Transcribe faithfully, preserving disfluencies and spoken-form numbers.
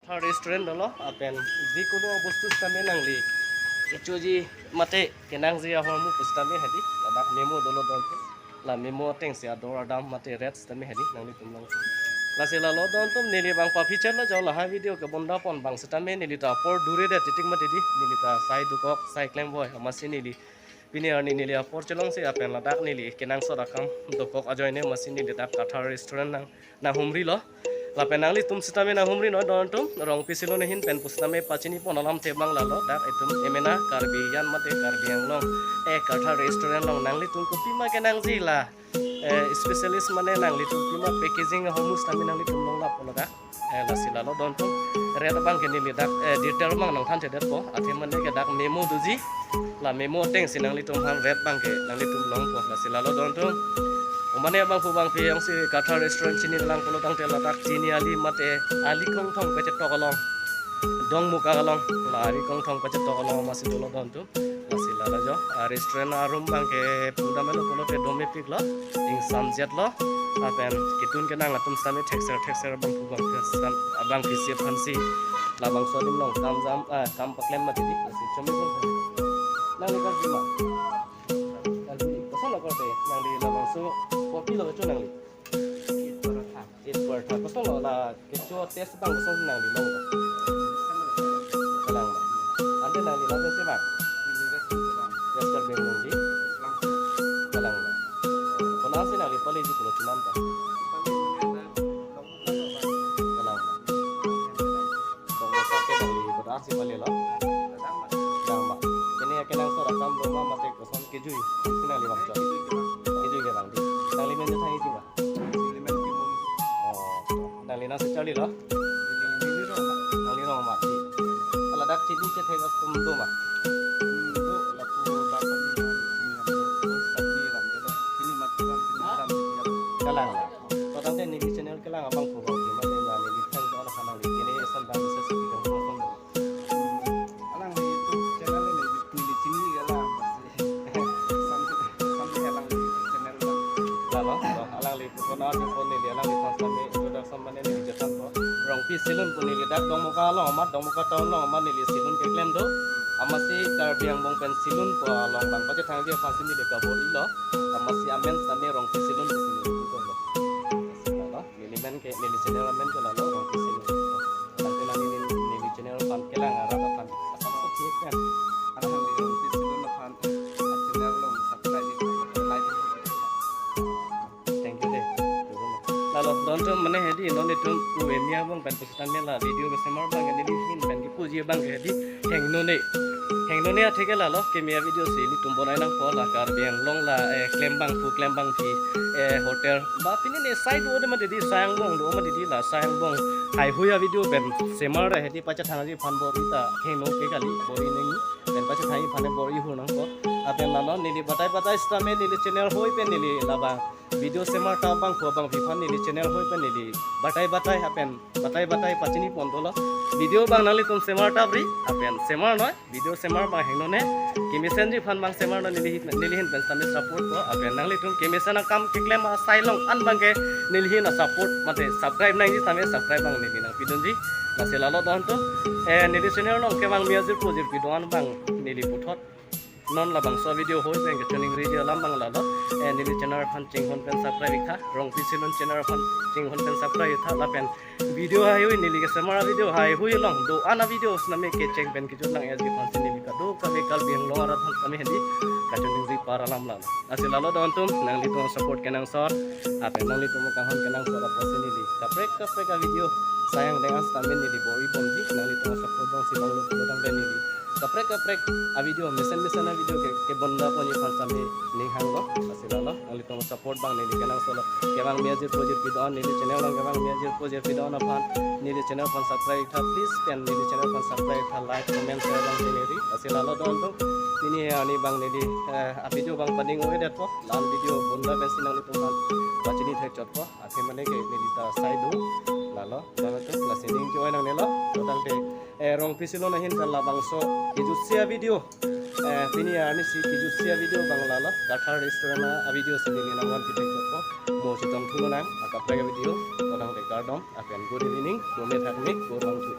Restaurant dolo, lapen jikono bostu sitame nangli kechoji mate kenangji ahormu pusitame hedi ladak memo dolo don. La memo atengsi ador adam mate rate sitame hedi nanglitum long. Lasi lalo don atum, neli bang pa-feature lo jo lahai video kebonda pon abang sitame neli ta apor dure det titik mati di, neli ta sai dokok sai klemboi, amatsi neli pini arni neli apor chelongsi lapen ladak neli kenangsot akam dokok ajoine amatsi neli dak Kathar Restaurant nang nanghumri lo. Lapen nanglitum sitame nanghumri noi don atum, Rongpi Salon ahin pen pusitame pachini pon alamthe abang lalo, dak itum emena Karbi Yan mate Karbi Anglong, eh, Kathar Restaurant along nanglitum kopima kenangji la, eh, specialist mane nanglitum pima packaging ahormu sitame nanglitum long lapu ladak. Eh, lasi lalo don atum, rate abang ke neli dak, eh, detail abang nangthan chedetpo, athe mane ke dak memo doji, la memo atengsi nanglitum aphan rate abang ke nanglitum longpo, lasi lalo don atum. Omane abangphu abangphi jongsi Kathar Restaurant chini lang pulo tangte ladak chini ali mate ali kongthom kachetok along, Dongmuka along, la ali kongthom kachetok along amatsi dolo don atum. Lasi lalo jo, ah, restaurant arum abang ke pudamelo pulote domepik lo, ingsamjet lo, lapen ketun kenang atum sitame thekser thekser abangphu abangphi sitame, abangphi si aphansi labangso adim along kam jam, ah, kam paklem mati di, lasi chomipon. Nangli Karbi ma? Karbi, koson lo korte, nangli labangso, kopilo kecho nangli? Eat paratha. Eat paratha. Koson lo la kecho taste abang koson nangli long? Kalang ma. Ante nangli la si abang? West Karbi Anglong di? Kalang ma. Konatsi nangli paleji pulo chinam ta? Kalang ma. Dongmuka ke nangli kodak si pale lo? Dang ma. Kene akenangsot akam doma mate koson kejui si nangli bang chot? Kejui ke bang di. Nangli men thanji ma? Oh, nangli nangsi charli lo? Nangli rong ma di. Ladak chini chethek atum doma? Kalang. Totang te neli channel kelang abangphu abangphi mate la neli thank you aphan nangli kene eson dam ses kidong kong kong. Alangli YouTube channel neli, neli chini ke alang pasi. Sampai, sampai alangli YouTube channel lang. Lalo, lalo, alangli konat phone neli, alangli aphan sitame introduction mane neli chethanpo. Rongpi Salon pu neli dak Dongmuka along amat, Dongmuka town along amat neli salon keklem do. Amatsi Karbi angbong pen salon pu along bang pachethangji aphansi neli kabor-i lo. Amatsi amen sitame Rongpi Salon pusi neli keklem lo. Lalo, neli men ke, neli channel amen ke lalo Rongpi Salon. Tangte nangli neli, neli channel aphan kelang arat aphan asap asap thek kan. Alang neli Rongpi Salon aphan channel along subscribe, like. Thank you de. Lalo, don atum mane hedi non itum pu emia abang pen pusitame la video kesemar abang ke neli ahin pen kepuji abang ke hedi hingno ne. Hingno ne athe ke lalo keme avideo si ilitum bonai nangpo la Karbi Anglong la, eh, klembangphu klembangphi, eh, hotel ba pini ne sai do de mati di, sai angbong do mati di, la sai angbong haihui avideo pen semar hedi pachethangji aphan bor-i ta hingno ke kali, bor-i nangji pen pachethangji aphan bor-i hu nangpo. Lapen lalo neli batai batai sitame neli channel hoi pen neli labang video semar ta abangphu abangphi aphan neli channel hoi pen neli batai batai lapen batai batai pachini pon dolo. Video abang nanglitum semar ta bri lapen semar noi, video semar abang hingno ne. Kemesenji aphan abang semar noi, neli, neli ahin pen sitame support po. Lapen nanglitum kemesen akam keklem asai along an abang ke neli ahin a support mate subscribe nangji sitame subscribe abang neli nangpidunji. Lasi lalo don atum, eh, neli channel along kevang mi ajirpo jirpi do-an abang neli puthot non labangso video hoi pen kachiningri alam abang lalo. Eh, neli channel aphan chinghon pen subscribe iktha. Rongpi Salon channel aphan chinghon pen subscribe iktha. Lapen video haihui neli kesemar video haihui along do-an avideo sitame kecheng pen kejut nang-eji aphansi neli kadokave Karbi Anglong arat aphan sitame hedi kachiningri par alam lalo. Lasi lalo don atum, nanglitum support kenangsot. Lapen nanglitum kanghon kenangsot apotsi neli kaprek kaprek avideo sai angdeng an sitame neli bor-i bomji, nanglitum support jongsi longlo pulo tangte neli kaprek kaprek avideo, mesen mesen avideo ke, kebonda ponji aphan sitame ning hanglo. Lasi lalo, nanglitum support abang neli kenangsot lo. Kevang mi ajirpo jirpi do-an neli channel along kevang mi ajirpo jirpi do-an aphan neli channel aphan subscribe iktha please, pen neli channel aphan subscribe iktha, like, comment, share abang neli. Lasi lalo don atum, pini arni abang neli, eh, avideo abang pading-o-edetpo. La-an video bonda pensi nanglitum aphan pachini thekchotpo. Athe mane ke neli ta sai do. Lalo, lalo ke lasi ning ke-oi nangnelo. Totang te, eh, Rongpi Salon ahin pen labangso kejutsi avideo, eh, pini arnisi kejutsi avideo abang lalo Kathar Restaurant avideo si neli nangvanpi thekchotpo. Mo chetong thunang akaprek avideo. Totang te kardom, lapen good evening, dome thakme, kurvangthu.